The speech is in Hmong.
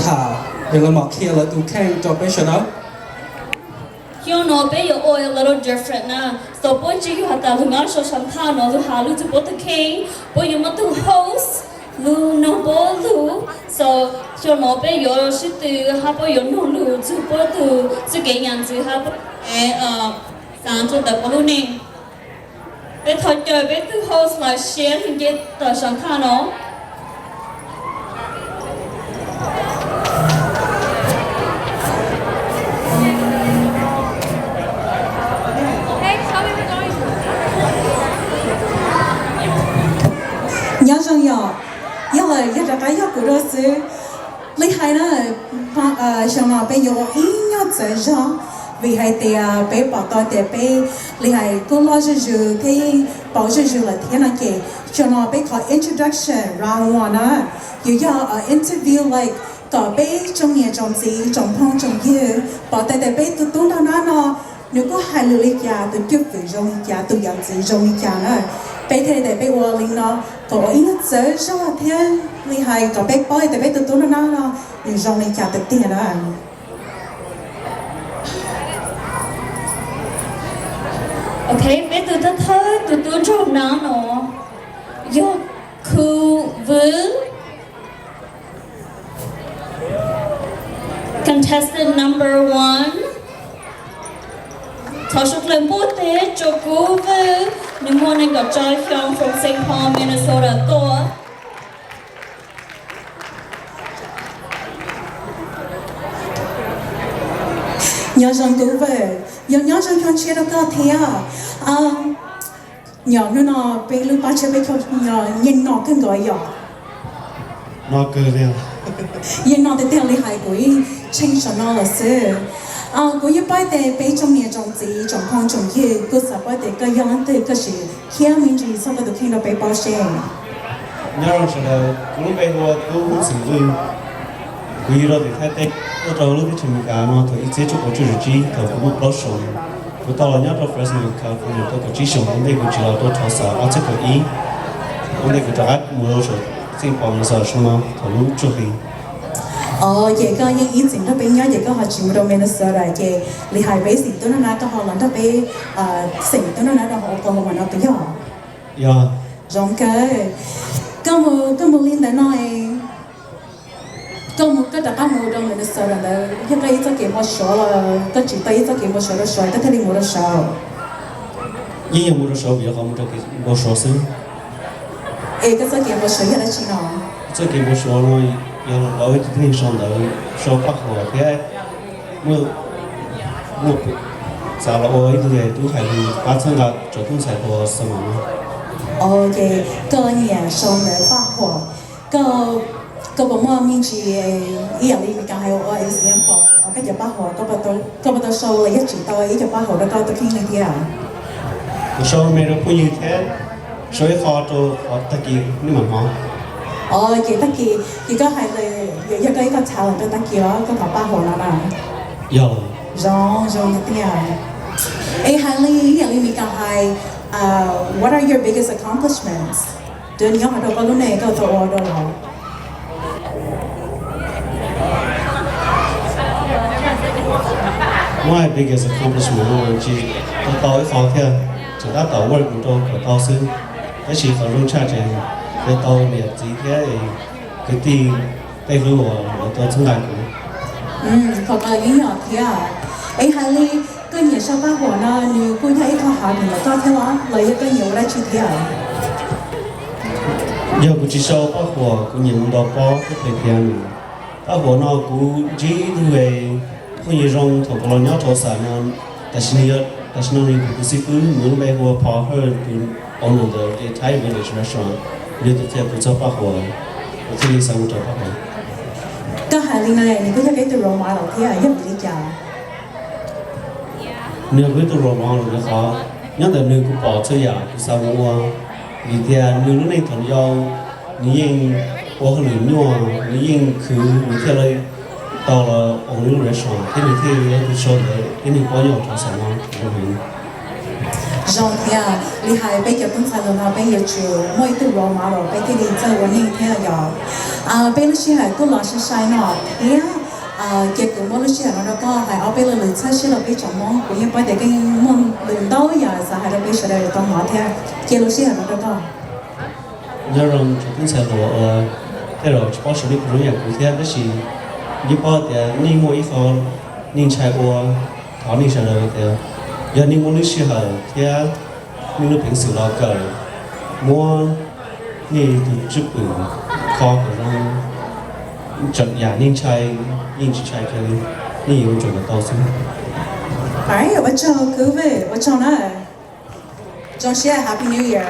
Tham, es lawv mam qhia lawv tus kheej rau peb sawv daws. Xyoo no peb yuav ua a little different na. So puab tsis yog has tas lug nyob sau sav thaj no lug has lug txug puab tug kheej, puab yuav muaj tug host lug noog puab lug. So xyoo no peb yuav sib tw hab puab yuav noog lug txug puab tug txuj kev yam ntxwv hab puab xaav txug ntawm puab lub neej. Peb thov caw peb tug host los share nce tawm sav thaj no. Nyob zoo yom, yog lawm yog rov qab yog kuv dua xwb. Li hais na, xyoo no peb yuav ua ib nyuag txawv zog, vim hais tias peb pom tau tias peb li hais kuj loj zuj zus thiab paub zuj zus lawm thiab no ces xyoo no peb qhov introduction round one na, yuav yog interview like kom peb tsoom niam tsoom txiv tsoom phooj tsoom ywg pom tau tias peb tus tub nraug nab no nws kuj hais lus li cas, tus cwj pwm zoo li cas, tus yam ntxwv zoo li cas na. Peb thiaj li tias peb ua li no kom ua ib nyuag txawv zog thiab li hais kom peb paub tias peb tus tub nraug nab no nws zoo li cas tiag tiag na. Ok, peb tus thawj thawj tus tub nraug nab no yog Khu Vwj. Contestant number one. Thov suav dlawg npuaj teg rua Kub Vwj, nws muaj neeg nkaum rau xyoo, from Saint Paul, Minnesota tuaj. Nyob zoo Kub Vwj, yog nyob zoo xyoo tshiab rau koj thiab. Nyob hnub no peb lub pab tshiab peb nyiam no kawg nkaus yom. Yeej no tiag tiag li hais kuv ib tsheej saum no lawm xwb. Kuv yeej paub tias peb tsoom niam tsoom txiv tsoom phooj tsoom ywg kuj xav paub tias koj yog leej twg, koj sim qhia me ntsis txog koj tus kheej rau peb paub seb. Nyob zoo sawv daws, kuv lub npe hu ua Kub Hmoob Xeem Vwj. Kuv yug rau tim Thaib teb, tuaj rau lub teb chaws Amelikas no thaum ib txhiab cuaj puas cuaj caum tsib thaum kuv muaj plaub xyoos. Kuv tau los nyob rau Fresno, California tau kaum tsib xyoos, ua ntej kuv tsis los rau Tulsa ob txhiab kaum ib. Ua ntej kuv rov qab mus rau saum Saint Paul, Minnesota xyoo no thaum lub cuaj hli. Ces koj yeej ib txwm nrog peb nyob ces koj ho tsis mus rau Minnesota ces li hais peb xeem tub nrog nab koj ho los nrog peb xeem tub nrog nab rau Oklahoma no puas yog? Yog. Zoo kawg. Koj mus, koj mus li ntawd no, koj mus, koj rov qab mus rau Minnesota ntawd yog koj ib txoj kev npau suav los koj tsim tau ib txoj kev npau suav rau Suav koj thiaj li mus rau Suav? Yeej yog mus rau Suav vim yog qhov mus rau kev npau suav xwb. Es koj txoj kev npau suav yog dab tsi no? Txoj kev npau suav no yog los ib tug tib neeg sau ntawv, sau paj huam thiab muaj, muaj txav los ua ib tug tub hais lus pab txhawb nqa tsoom tub ntxhais hluas xav mas no. Ces koj nyiam sau ntawv paj huam, koj, koj puas muaj me ntsis ib yam li Meskas hais ua example koj cov paj huam, koj puas tau sau los yog tsim tau ib co paj huam rau koj tus kheej li thiab? Kuv sau me rau phooj ywg thiab sau ib qho rau qhov tag kis nej mam hnov. Ces tag kis ces koj hais, yog koj ib qho talent rau tag kis los koj qhov paj huam no na. Yog. Zoo, zoo tiag. Es hais li ib yam li Meskas hais, what are your biggest accomplishments? Twb nyob hauv rau koj lub neej koj tau ua rau los. My biggest accomplishment no tsis tau tau ib qho thiab, tseem tab tom work mus rau kom tau xwb. Tab sis qhov zoo tshaj ces yuav tau niam txiv thiab kwv tij tej hlub uas lawv tau txhawb nqa kuv. Qhov ko yeej yog thiab. Es hais li koj nyiam sau paj huam no nws kuj yog ib qho hobby ntawm koj thiab los, los yog koj nyiam ua dab tsi thiab? Yog kuv tsis sau paj huam kuv nyiam mus ntaus pob thiab ple piano. Paj huam no kuv ntsib ib tug phooj ywg zoo thaum kuv los nyob rau xam no, tam sim no nws yog kuv tus xib fwb, nws lub npe hu ua Paul Hur, tus owner ntawm Thai Village Restaurant, nws tau qhia kuv txog paj huam, kuv thiaj li xav mus rau paj huam. Koj hais li no nws kuj yog peb tus role model thiab, yog vim li cas? Nws yog kuv ib tug role model rau qhov nyob ntawm nws kuv pom txhua yam kuv xav mus ua, vim tias nws lub neej thaum yau nws yeej ua hauj lwm nyuaj, nws yeej khwv, nws thiaj li tau los ua nws lub restaurant thiab nws thiaj li yog tus sau ntawv tib neeg paub nyob rau xam no zoo heev. Zoo thiab li hais peb cov tub ntxhais los no peb yuav tsum muaj ib tug role model peb thiaj li txawj ua neej thiab yog. Peb lub sij hawm kuj los sai sai no thiab, ces kuv muab lub sij hawm no rau koj hais ob peb lo lus txhawb siab rau peb tsoom Hmoob, kuv yeej paub tias koj muaj lus ntau yam xav hais rau peb sawv daws tau hnov thiab. Cia lub sij hawm no rau koj. Nyob zoo tsoom tub ntxhais hluas uas tej zaum tsis paub zoo li kuv zoo yam kuv thiab, tab sis yeej paub tias nej muaj ib qho nej ntshai ua, thov nej sawv daws tias yog nej muaj lub sij hawm thiab nej lub peev xwm los kawm, muab nej tus cwj pwm kho kom zoo, tseem yam nej ntshai yeej tsis ntshai kiag li, nej yuav ua tsaug kom tau xwb. Ua tsaug kwv, ua tsaug na. Zoo siab, Happy New Year.